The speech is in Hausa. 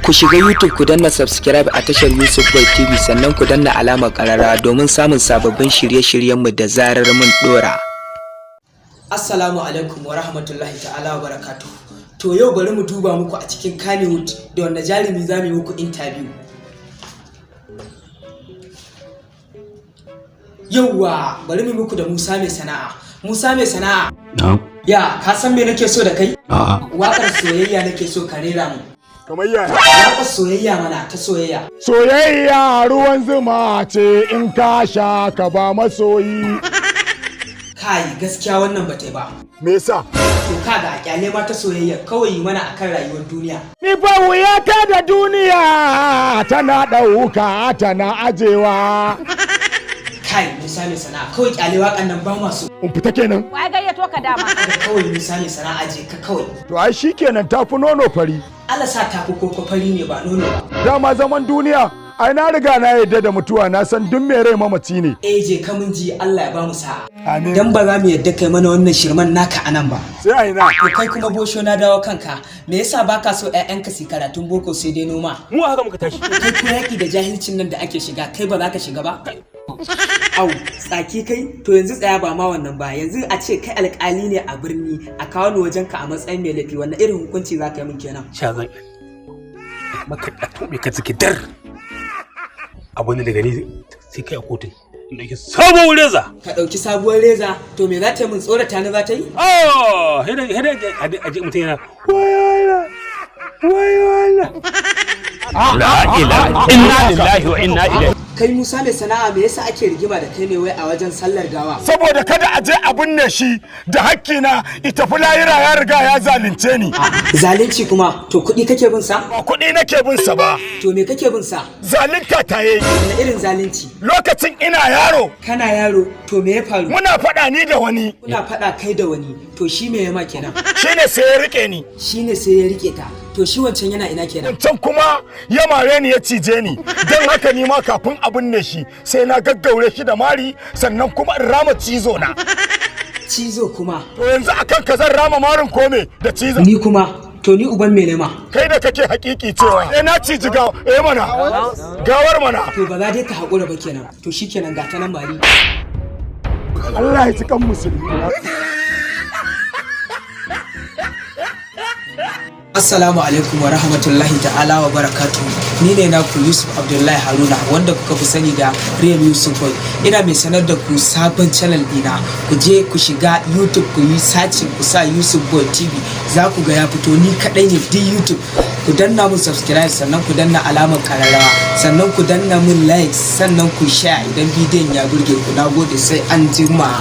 Ku shiga YouTube ku danna subscribe a tashar Yusuf Boy TV, sannan ku danna alamar ƙararrawa domin samun sababbin shirye-shiryenmu da zarar mun ɗora. Assalamu alaikum wa rahmatullahi ta'ala wa barakatuh. To, yau bari mu duba muku a cikin Kannywood da wanda jarumi za mu yi muku interview. Yauwa, bari mu yi muku da Musa Mai Sana'a. Musa Mai Sana'a. Na'am. Ya, ka san me nake so da kai? A'a. Waƙar soyayya nake so ka rera mu. Kamar yaya? Waƙar soyayya mana, ta soyayya. Soyayya ruwan zuma ce, in ka sha ka ba masoyi. Kai, gaskiya wannan ba ta yi ba. Me yasa? To kaga, kyale ma ta soyayya, kawai yi mana akan rayuwar duniya. Ni fa wuyata da duniya, tana ɗauka tana ajewa. Kai, Musa Mai Sana'a, kawai kyale waƙan nan, ba masu. In fita kenan. Wai gayyato ka dama. Kawai Musa Mai Sana'a, je ka kawai. To ai shikenan, tafi nono fari. Allah sa tafi koko fari ne, ba nono ba. Dama zaman duniya ai na riga na yarda da mutuwa, na san duk mai rai mamaci ne. Eh, je ka, mun ji, Allah ya ba mu sa'a. Amin. Dan ba za mu yadda kai mana wannan shirman naka anan ba. Sai a ina? To kai kuma Bosho, na dawo kanka. Me yasa baka so ƴaƴanka su yi karatun boko sai dai noma? Mu haka muka tashi. Kai ko yaƙi da jahilcin nan da ake shiga, kai ba za ka shiga ba? Au, tsaki kai. To yanzu tsaya, ba ma wannan ba. Yanzu a ce kai alƙali ne a birni, a kawo ni wajen ka a matsayin mai laifi, wannan irin hukunci za ka yi min kenan? Sha zan maka a tobe ka ciki dar abu ne, daga ni sai kai a kotun in dauki sabon reza. Ka ɗauki sabuwar reza? To me za ta yi min? Tsorata ni za ta yi? Oh, hede hede, a ji mutum yana wayala wayala. La ilaha inna lillahi wa inna ilaihi. Kai Musa Mai Sana'a, me yasa ake rigima da kai ne wai a wajen sallar gawa? Saboda kada a je a binne shi da hakkina, ita fi layira, ya riga ya zalunce ni. Zalunci kuma? To kuɗi kake bin sa? Ba kuɗi nake bin sa ba. To me kake bin sa? Zalunta ta yayi. Wani irin zalunci? Lokacin ina yaro. Kana yaro? To me ya faru? Muna faɗa ni da wani. Kuna faɗa kai da wani? To shi me ya ma kenan? Shine sai ya rike ni. Shine sai ya rike ka? To shi wancan yana ina kenan? Can kuma ya mare ni, ya cije ni. Don haka ni ma kafin a binne shi sai na gaggaure shi da mari, sannan kuma in rama cizo na. Cizo kuma? To yanzu akan ka zan rama marin kome da cizo. Ni kuma? To ni uban me ma? Kai da kake hakiki cewa eh na ciji gawa, eh mana, gawar mana. To ba za dai ka haƙura ba kenan. To shikenan, ga ta nan mari. Allah ya ci kan musulmi. Assalamu alaikum wa rahmatullahi ta'ala wa barakatuhu. Ni ne naku Yusuf Abdullahi Haruna, wanda kuka fi sani da Real Yusuf Boy. Ina mai sanar da ku sabon channel ɗina. Ku je ku shiga YouTube, ku yi searching, ku sa Yusuf Boy TV. Za ku ga ya fito, ni kaɗai ne duk YouTube. Ku danna mun subscribe, sannan ku danna alamar kararrawa, sannan ku danna mun like, sannan ku share idan bidiyon ya burge ku. Na gode, sai an jima.